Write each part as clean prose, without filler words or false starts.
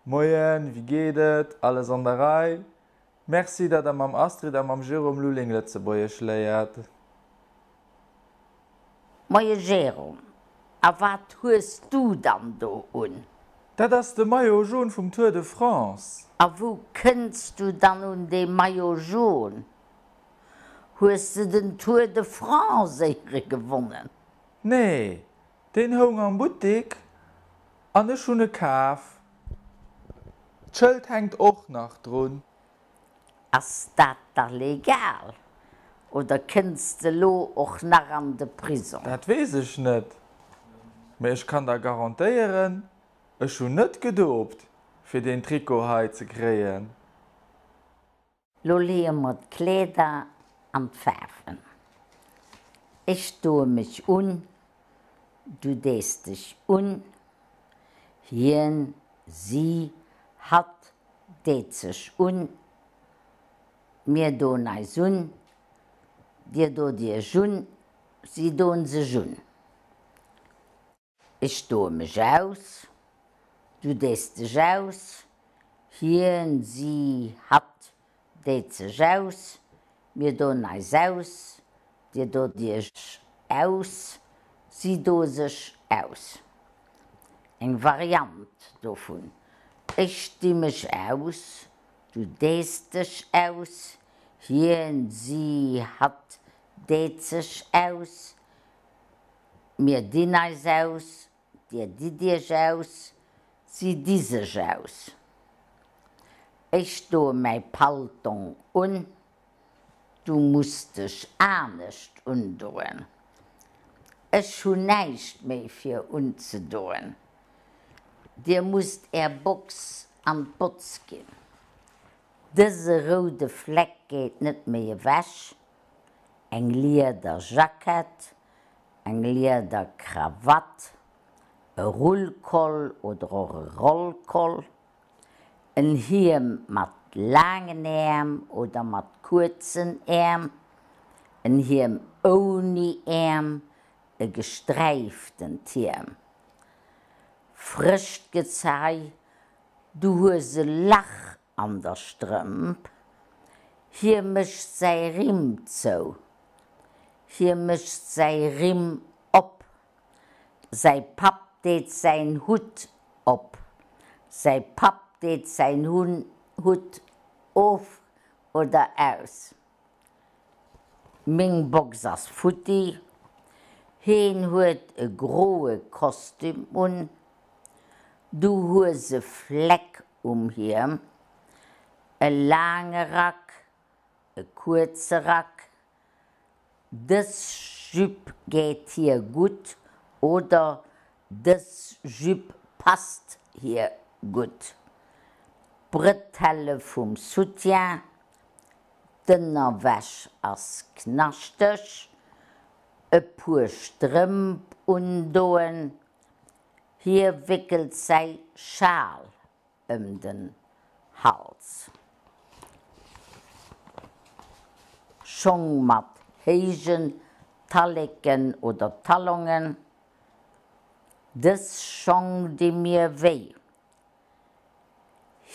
Moien, wéi geet et? Alles an der Rei? Merci, datt der mam Astrid a mam Jérôme Lulling Lëtzebuergesch léiert. Moie Jérôme, a wat hues du dann do un? Dat ass de Maillot jaune vum Tour de France. A wou kënns du dann un dee Maillot jaune? Hues de den Tour de France éiere gewonnen? Nee, deen houng am Buttik an ech hunn e kaf. D'Schëld hänkt och nach drun. Ass dat da legal oder kënns de lo och nach an de Prisong? Dat weess ech net, mee ech kann der garantéieren, ech hunn net gedopt fir deen Trikot hei ze kréien. Lo leeë mer d'Kleeder an d'Faarwen. Ech doe mech un, du dees dech un, hien, si, hatt deet sech un, mir doen eis un, dir dot iech un, si doen sech un. Ech doe mech aus, du dees dech aus, hien, si, hatt deet sech aus, mir doen eis aus, dir dot iech aus, si doe sech aus. Eng Variant dovun, Ech di mech aus, du dees dech aus, hien, si, hatt deet sech aus, mir dinn eis aus, dir ditt iech aus, si di sech aus. Ech doe mäi Paltong un, Du muss dech anescht undoen. Ech hunn näischt méi fir unzedoen. Dir musst Är Box an d'Botz ginn. Dëse roude Fleck geet net méi ewech. Eng lieder Jackett, eng lieder Krawatt, e Rullkoll oder och e Rollkoll. En Hiem mat laangen Äerm oder mat kuerzen Äerm, en Hiem ouni Äerm, e gesträiftent Hiem. Frëscht Gezei, du hues e Lach an der Strëmp, hie mécht säi Rimm zou, hie mécht säi Rimm op. Säi Papp deet säin Hutt op. Säi Papp deet säin Hutt of oder aus. Meng Box ass futti. Heen huet e groe Kostüm un. Du hues e Fleck um Hiem. E laange Rack, e kuerze Rack, Dës Jupe geet hir gutt oder Dës Jupe passt hir gutt. D'Bretelle vum Soutien, d'Ënnerwäsch ass knaschteg, e puer Strëmp undoen, hie wéckelt säi Schal ëm den Hals. Schong mat héijen Talleken oder Talongen, Dës Schong di mir wéi.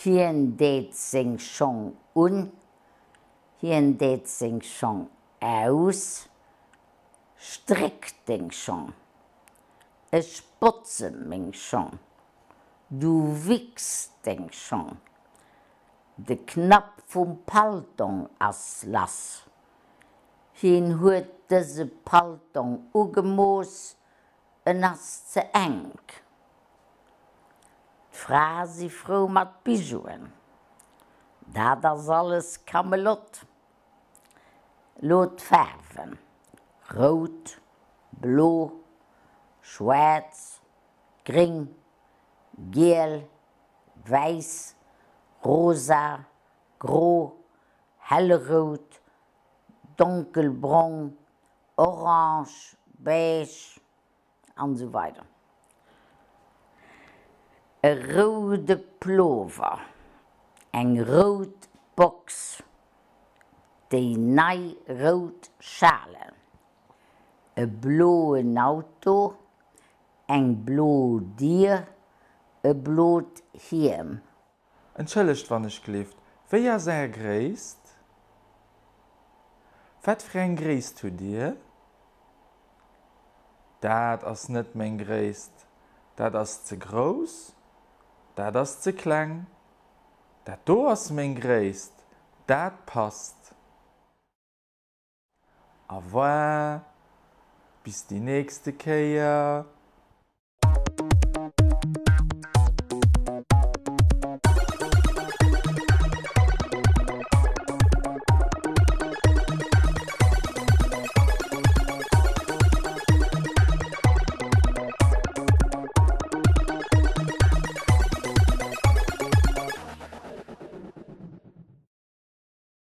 Hien deet seng Schong un, hien deet seng Schong aus, Stréck deng Schong. Ech botze meng Schong. Du wicks deng Schong. De Knapp vum Paltong ass lass. Hien huet dëse Paltong ugemooss, en ass ze enk. D'Frae si frou mat Bijouen. Dat ass alles Kamelot. Lo d'Faarwen, rout, blo, schwaarz, Gréng, giel, wäiss, rosa, gro, hellrout, donkelbrong, orange, beige an esou weider E roude Plover, eng rout Box, déi nei rout Schalen, e bloen Auto, Eng blo Dier, e blot Hiem. Entschëllegt wann ech glift, wéi ass Är Gréisst? Wat fir eng Gréisst hutt Dir? Dat ass net meng Gréisst. Dat ass ze grouss. Dat ass ze kleng. Dat do ass meng Gréisst. Dat passt. Au revoir, bis déi nächste Kéier.